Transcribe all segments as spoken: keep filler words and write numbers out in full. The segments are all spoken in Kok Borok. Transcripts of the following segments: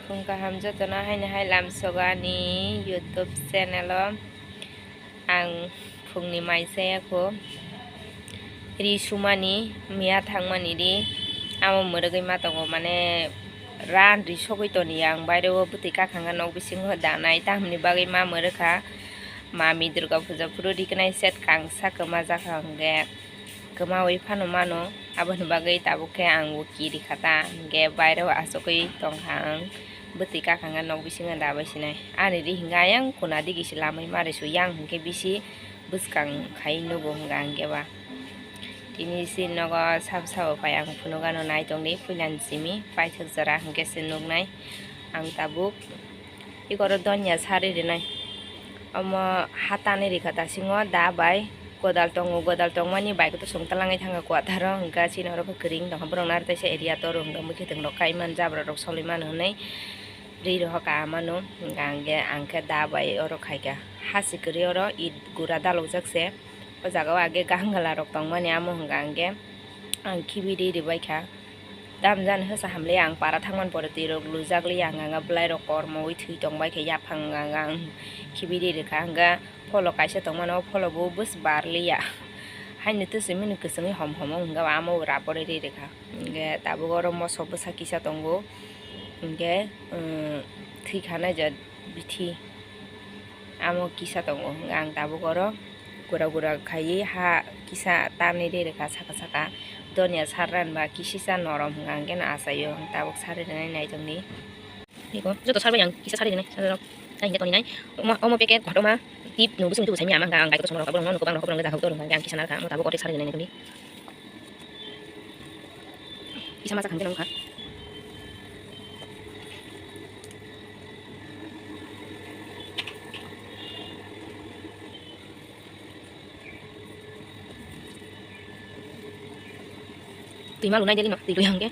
Phung kaham jotono haino hai lamsogo ani YouTube channel o. Ang phungni mai chaya kho ri sumani, miya thangmani ri. Amo mwrwgwi ma tongo, mane ran ri sogwi toni ang baire o bwtwi kakhanga nok bisingo danai, tamni bagwi ma mwrwkha. Mami Durga puja phuru riknai set kangsa kwma jakha hwnkhe. Kwmawi phano mano, aboni bagwi tabuk khe ang bo kiri kha ta, hwnkhe baireo achugwi tongkha ang, bwtwi kakhangkha nok bisingo dabai sinai. Ani ri hwnkhe ayang kuna digi se lamwi mari su yang hwnkhe bisi bwskang khai nugo hwnkha hwnkhe ba. Tini si nogo sabo sabo pai ang phunukgano nai tongdi, puilani simi paithak jora hwnkhe se nuknai ang tabuk. Ikoro donya sari rinai. Omo hatani rikha dasingo da bai godal tongo, godal tongmani bike to song talangwi thangkha kwtharo, hwnkha chini oro khe kwrwing tongkha borok naro teisa area toro hwnkha mwkhwtwng rok kaiman jabra rok solimano hwnwi ri rohor ka mano, hwnkha hwnkhe ang khe da bai oro khaikha hasi kwrwi oro it gura dalokjak se. O jaga o age gangala rok tongmani amo hwnkha hwnkhe ang khibi ri ribaikha. Tamjani hwsa hamle ang para thangmani pore twi rok lujak li ang, ang bwlai rok kormo wi thwi tong bai khe yaphang ang, ang khibi ri rikha hwnkha pholo kaisa tongmani o pholo bo bwswk bar liya haino twswi mani kwchwngwi hom hom wng hwnkha amo rap ri ri rikha hwnkhe tabuk oro moso bwsa kisa tongo hwnkhe thwi khanai ja bithi. Amo kisa tongo, ang tabuk oro gura gura khaiwi ha kisa tanwi ri rikha saka saka. Donya sarran ba kisisa norom hwnkha hwnkhe no achaio, ang tabuk sari rinai naitongdi. Iko joto sarbai ang kisa sari rinai, sararok. Ang hwnkhe toni nai. Omo, omo packet kotorma tip no busung tu saimya ama hwnkha ang bai kotor songma rok borok no nugo bang rok borok no jaga kotor hwnkha ang kisa narwkha, amo tabuk kotor sari rinai naitongdi. Kisa masa khamkhe nangkha. Twi ma lunai deli no, twi twi hangke.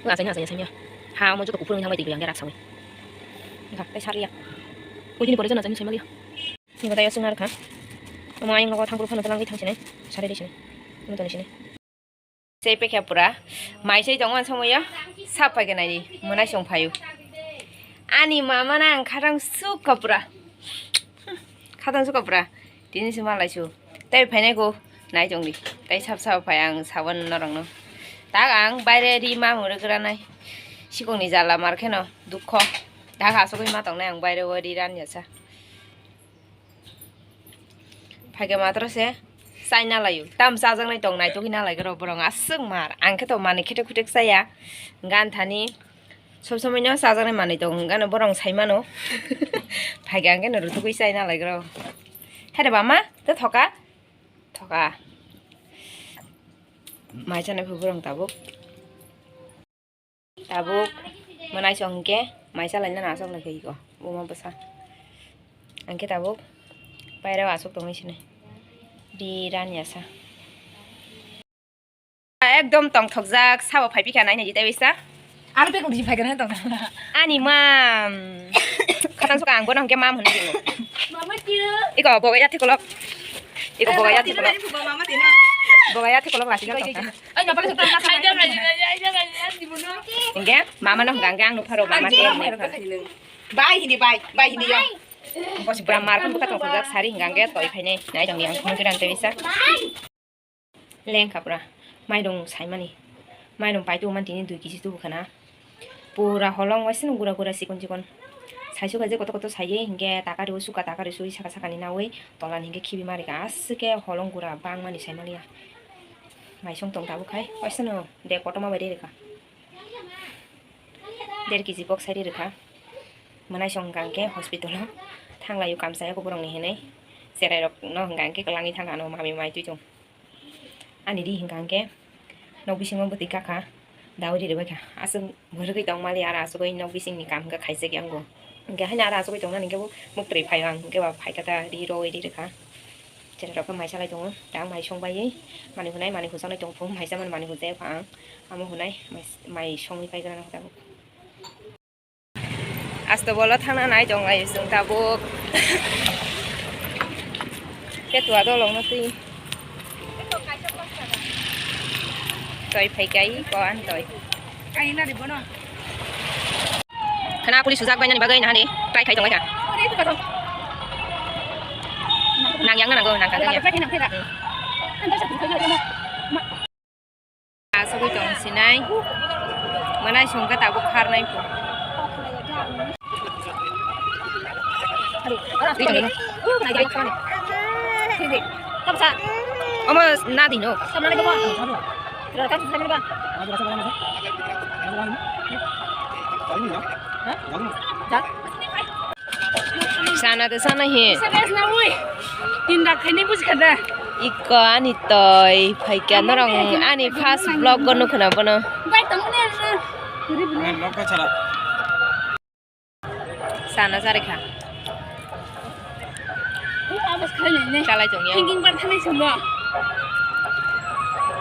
Bo asai na asai asai ya. Ha, omo joto kuphur wng thangbai twi twi hangke rak sawi. Ga, tai sari ya. Koi dini pore jana jani sai mali ya. Ni badai asung narkha. Omo ayang nogo thangphuru phano talangwi thang sinai. Sari di sinai. Omo toni sinai. Sei pekha pura. Mai sei tongo somoyo. Sap pai khe nai di. Mwnai song phayu. Ani mama na ang khatang suk ka pura. Khatang suk ka pura. Tini se malai su. Tei phainai ko. Nai tong di. Tei sap sap phai ang sabon norok no. Tak ang baire ri ma mure gra nai. Sikong ni jala mar kheno. Dukho. Tak asogoi ma tong nai ang baire o ri ran ya sa. Phaikhe matro se chai nalaio. Tam chajaknai tong naitugwi nalaikhe rw borok aswk mar. Ang khe to manwi khetek khutek chaya. Gan thani sob somoi no chajaknai manwi tong hwnkhe no borok sai mano. Phaikhe ang khe no rutugwi chai nalaikhe rw. Khe de bama, tei thoka? Thoka. Mai chanai phu borok tabuk. Tabuk mwnai song hwnkhe mai chalaina aswk lai khaiko buma bwsa. Hwnkhe tabuk pairao aswk tongwi sinai. Di rani asa. Ekdom tongthokjak sabo phai phikha naina jita bisa. Aro bego di phai gana tong. Ani mam. Khatang suka ang bono hwnkhe mam hwnwi ringo. Mama tiu. Iko boga ya thikolok. Iko boga ya thikolok. Mama tiu. Boga ya thikolok lasi tong. Hingke mama no hingke ang nukha rw mama te hingke. Bai hindi bai, bai hindi yo. Bos bra mar kan buka tong kujak sari hingke toi phaine nai tong yang mungkin ang tebisa. Leng kapra mairung saimani. Mairung pai tu man tini dui kg tu bukhana. Pura holong waisano gura gura sikon sikon. Saisu kaje koto koto saiye hingke takari o suka takari sui saka saka ni nawi tola ni hingke khibi mari ka asike holong gura bang mani saimaliya. Maisong tong tabuk khai, oisano de kotorma bai reka. Der kg bok sai reka. Mwnai song hingka hingke hospital o thanglaio kamsa yago borok ni hinui. Cherai rok no hingka hingke kwlangwi thangkha ano mami mai tui tong. Ani ri hingka hingke nok bisingo bwtwi kakha dawi ri rwbaikha. Aswk bwrwgwi tongmali aro aswk nok bisingni kam hingke khaijak yango. Hingke haino aro aswk tongnani hingke bo muktwi phaio ang hingke ba phaikha ta ri roi ri rwkha. Cherai rok khe mai salai tongo. Tang mai song bai manui hunai manui hujaknai tong phung mai chamani manui hujai pha ang. Amo hunai mai songwi pai gana tabuk. Asto bolo thangna nai tong lai chwng tabuk. Ketua dolong no twi. Toi phai kai ko an toi. Kaina di bono. Na police sujak bai nani bagwi nahani try khai tongwi kha. Nang yang na nango, nang kang ya. Asugwi tong sinai. Manai songkha tabuk kharnai pho. Omo na dino. Sana de sana he. Tin dak khaini buji khada. Iko ani toi phaikya norong ani first vlog go nukhuna bono. Bai tong ne. Vlog ka chala. Sana sari kha. Chalai tong ya. Thinking bar thanai sumo.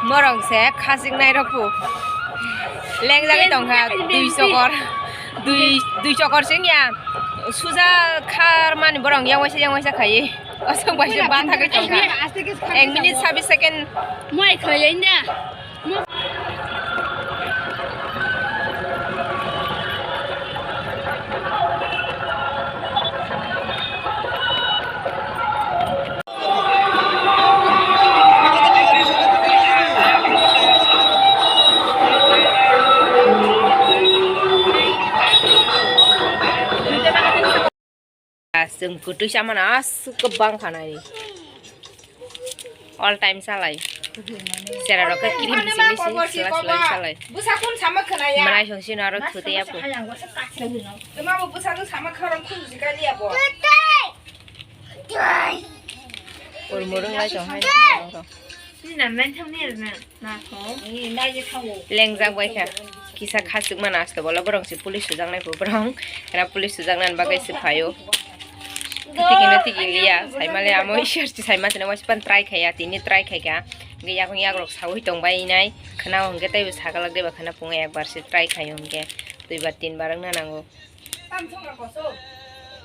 Morong se khasik nai rok phu. Lengjagwi tong kha dui chokor. Dui, dui chokor sing ya. Suja khar mani borong yang waisa, yang waisa khai. Aswk bai se ban thagwi tong kha. Ek minute sabis second. Moi khlai ya inda. Chwng kwtwi chamani aswk kwbang khanai. All time salai. Sera rok khe cream simi si sila sila salai. Bwsa kun sama khwnaya. Manai song sino aro thute ya po. Tuma bo bwsa kun sama khorang khun jikali ya bo. Urmurung lai tong hai. Ni nan nai thang ni rna. Lengjak bai kha. Kisa khasuk mana asto bola borong si police sujak nai bo borong. Era police sujak nan bagai se phaio. Tiki na tiki liya. Sai male amo ishar si sai mate na wasi pan try khaya. Tini try khai kha. Ge yakung yak rok sawi tong bai nai. Khna hong ge tei sagalak de ba khna punga yak bar si try khai hong ge. Dui bar tin bar wng na nango.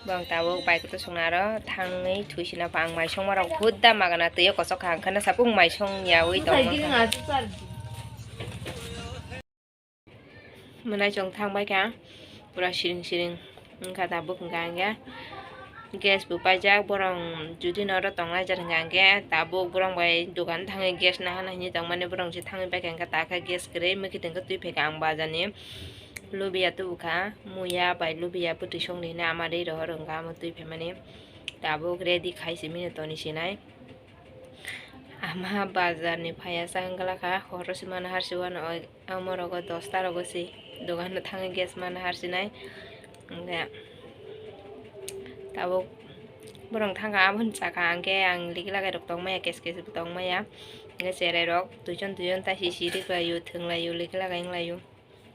Bang tabuk bike to songna aro thangwi thwisina pa ang mai songma rok hudda magana twiyo kosok kha, ang khana sapung mai song yawi tong. Mwnai chong thang bai kha pura siring siring wngkha tabuk hwnkha hwnkhe gas bo paijak borong judi noro tong laijak hwnkha hwnkhe tabuk borong bai dogan thangwi gas nahana hinwi tongmani borong se thangwi bai kha hwnkhe takha gas kwrwi mwkhitwng khe twi phaikha ang bazar ni. Lubiya tubukha, muya bai lubiya bwtwi songni hinwi ama rwi rohor wngkha, amo twi phaimani tabuk ready khai simi no toni sinai. Ama bazar ni phaiya sa wngla kha, horo se mano harsi wano oi, amo rogo dosta rogo se dogan no thangwi gas mano harsinai. Hwnkhe tabuk borong thangkha, aboni saka hwnkhe ang ligi lagai rok tongmaya, kes kes bo tongmaya. Hwnkhe cherai rok duijon duijon ta si si rikhlaio, thwnglaio, ligi lagai wnglaio.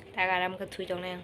Tak aram khe thui tongnai ang.